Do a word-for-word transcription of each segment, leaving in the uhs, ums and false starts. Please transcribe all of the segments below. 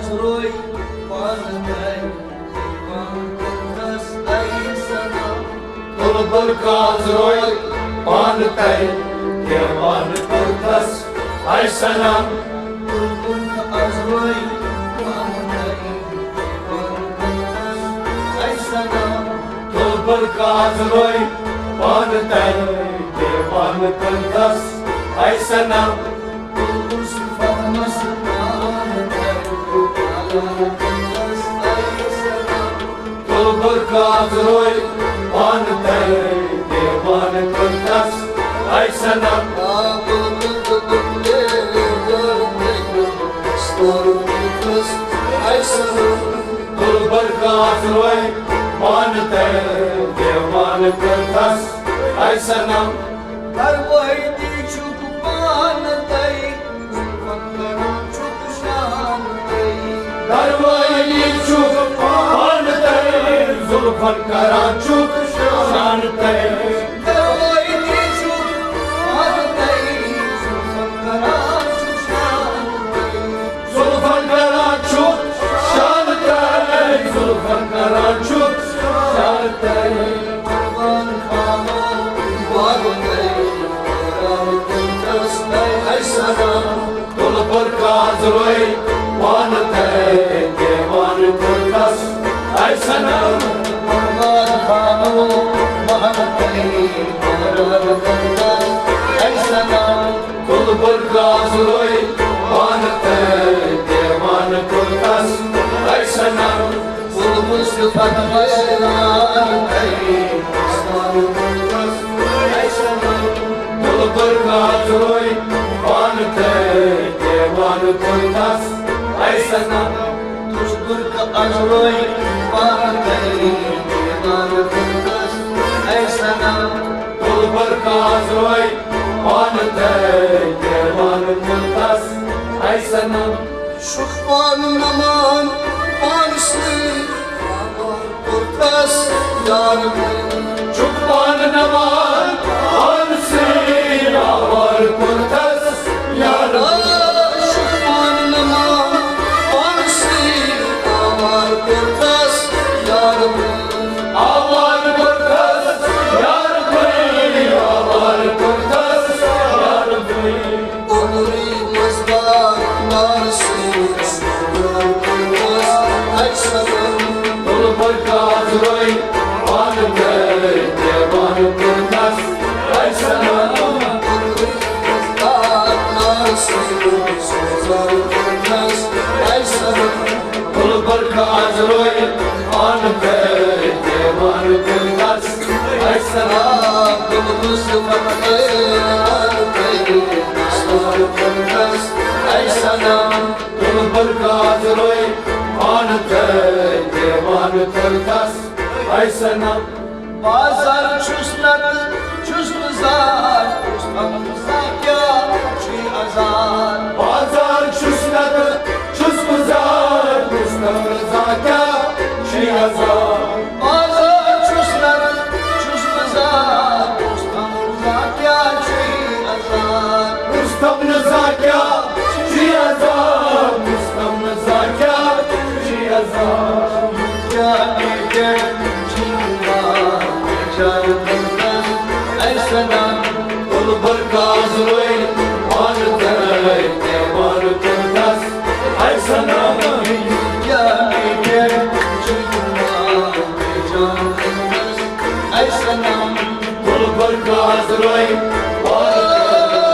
روے پانہٕ تَے، دیوان کوٚرتھَس اَے صنم۔ تُل برقعہٕ آز روے پانہٕ تَے، دیوان کوٚرتھَس اَے صنم۔ تُل برقعہٕ آز روے پانہٕ تَے، دیوان کوٚرتھَس اَے صنم۔ تُل برقعہٕ آز روے پانہٕ تَے، دیوان کوٚرتھَس اَے صنم۔ تُل برقعہٕ آز روے پانہٕ تَے، دیوان کوٚرتھَس اَے صنم۔ تُل برقعہٕ آز روے پانہٕ تَے، دیوان کوٚرتھَس اَے صنم۔ تُل برقعہٕ آز روے پانہٕ تَے، دیوان کوٚرتھَس اَے صنم۔ دروٲیتی چھُکھ پانہٕ تَے، زُلفَن کران چھُکھ شان تَے۔ دروٲیتی چھُکھ پانہٕ تَے، زُلفَن کران چھُکھ شان تَے۔ دروٲیتی چھُکھ پانہٕ تَے، زُلفَن کران چھُکھ شان تَے۔ زُلفَن کران چھُکھ شان تَے، زُلفَن کران چھُکھ شان تَے۔ قربان خانو باغ تَے، قرار کوٚرتھَس اَے صنم۔ تُل برقعہٕ آز روے پانہٕ تَے، دیوان کوٚرتھَس اَے صنم۔ قربان خانو باغ تَے، قرار کوٚرتھَس اَے صنم۔ تُل برقعہٕ آز روے پانہٕ تَے، دیوان کوٚرتھَس اَے صنم۔ تُل برقعہٕ آز روے پانہٕ تَے، دیوان کوٚرتھَس اَے صنم۔ تُل برقعہٕ آز روے پانہٕ تَے، دیوان کوٚرتھَس اَے صنم۔ تُل برقعہٕ آز روے پانہٕ تَے، دیوان کوٚرتھَس اَے صنم۔ تُل برقعہٕ آز روے پانہٕ تَے، دیوان کوٚرتھَس اَے صنم۔ چھُکھ پانہٕ نَمان پانہٕ سۭتۍ، آوار کوٚرتھَس یار۔ چھُکھ پانہٕ نَمان پانہٕ سۭتۍ، آوار کوٚرتھَس یار۔ چھُکھ پانہٕ نَمان پانہٕ سۭتۍ، آوار کوٚرتھَس یار۔ آوار کوٚرتھَس یار بھٲے، آوار کوٚرتھَس یار بھٲے۔ اوٚنُے مزدار نار سۭتۍ، آوار کوٚرتھَس اَے صنم۔ تُل برقعہٕ آز روے پانہٕ تَے، دیوان کوٚرتھَس اَے صنم۔ اوٚنُے مزدار نار سۭتۍ، آوار کوٚرتھَس اَے صنم۔ تُل برقعہٕ آز روے پانہٕ تَے، دیوان کوٚرتھَس اَے صنم۔ تُل برقعہٕ آز روے پانہٕ تَے، دیوان کوٚرتھَس اَے صنم۔ تُل برقعہٕ آز روے پانہٕ تَے، دیوان کوٚرتھَس اَے صنم۔ بازار چھُس نتہٕ چھُس بہٕ زار، کُس تام زا کیٛاہ چھُے عذاب۔ بازار چھُس نتہٕ چھُس بہٕ زار، کُس تام زا کیٛاہ چھُے عذاب۔ بازار چھُس نتہٕ چھُس بہٕ زار، کُس تام زا کیٛاہ چھُے عذاب۔ کُس تام زا کیٛاہ چھُے عذاب، کُس تام زا کیٛاہ چھُے عذاب۔ کیٛاہ میٹہِ جان کوٚرتھَس اَے صنم۔ تُل برقعہٕ آز روے پانہٕ تَے، دیوان کوٚرتھَس اَے صنم۔ کیٛاہ میٹہِ جان کوٚرتھَس اَے صنم۔ تُل برقعہٕ آز روے پانہٕ تَے،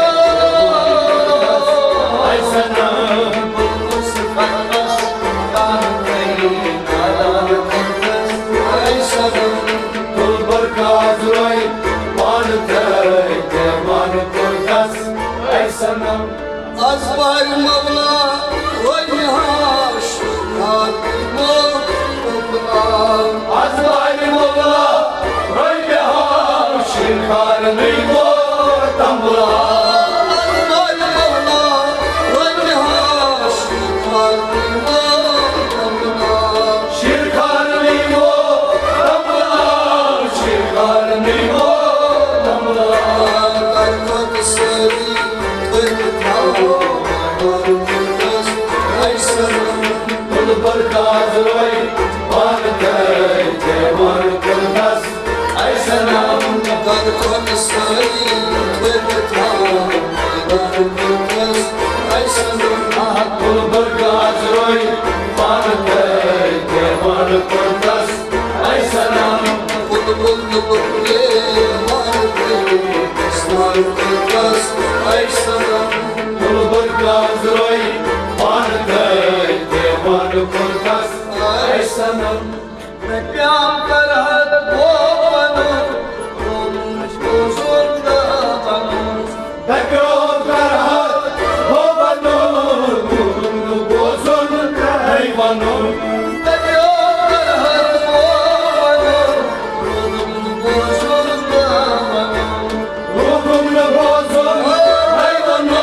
اَے صنم۔ اَے صنم۔ تُل برقعہٕ آز روے پانہٕ تَے، دیوان کوٚرتھَس اَے صنم۔ از بارِ مولا روے مےٚ ہاش، یاد یِمو تُمبلا۔ از بارِ مولا روے مےٚ ہاش، شیرخان یِمو تُمبلا۔ از بارِ مولا روے مےٚ ہاش، شیرخان یِمو تُمبلا۔ شیرخان یِمو تُمبلا، شیرخان یِمو تُمبلا۔ کر خود سٲری تُہۍ تہِ تھاوو، گلبرگہ درٛاے پانہٕ تہِ دیوان کوٚرتس اے صنم۔ بلبل بلبل مارتے سوال کوٚرتس اے صنم۔ گلبرگہ درٛاے پانہٕ تہِ دیوان کوٚرتس اے صنم۔ مےٚ پیوٚو فرحت گوٚو وَنُن، رومُن بوزُن تہٕ وَنُن۔ مےٚ پیوٚو فرحت گوٚو وَنُن، رومُن بوزُن تہٕ وَنُن۔ مےٚ پیوٚو فرحت گوٚو وَنُن، رومُن بوزُن تہٕ وَنُن۔ رومُن بوزُن تہٕ وَنُن،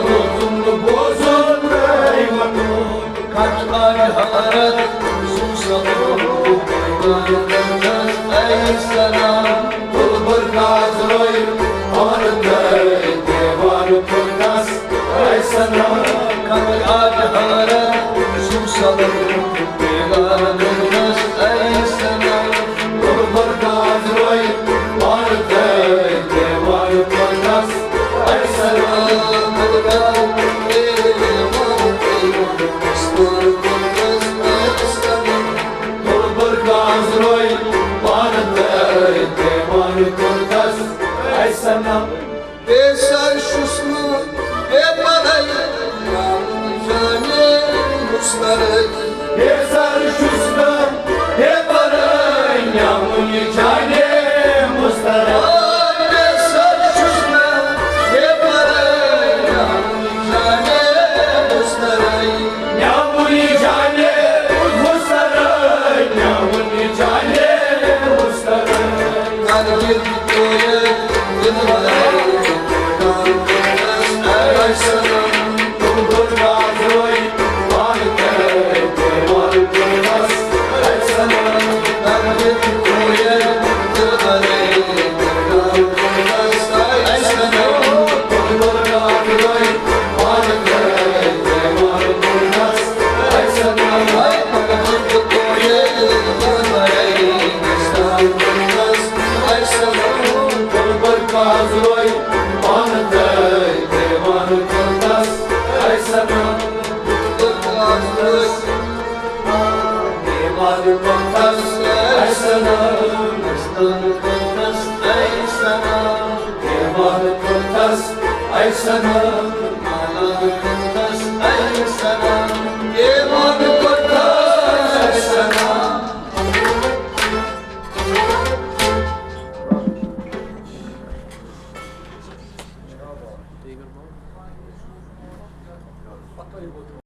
رومُن بوزُن تہٕ وَنُن۔ کٹ آج حضرت سوسو اے سلام۔ گلبرگہ درٛاے پانہٕ تہِ دیوان کوٚرتس اے صنم۔ کٹ آج حضرت سوسو دیوان کوٚرتس اے صنم۔ گلبرگہ درٛاے پانہٕ تہِ دیوان کوٚرتس اے صنم۔ گلبرگہ درٛاے پانہٕ تہِ دیوان کوٚرتس اے صنم۔ بے سر چھُس نہٕ بے پَرٕے، جانے مُستَرٕے۔ بے سر چھُس نہٕ بے پَرٕے، جانے مُستَرٕے۔ بے سر چھُس نہٕ بے پَرٕے، جانے مُستَرٕے۔ جانے مُستَرٕے، جانے مُستَرٕے۔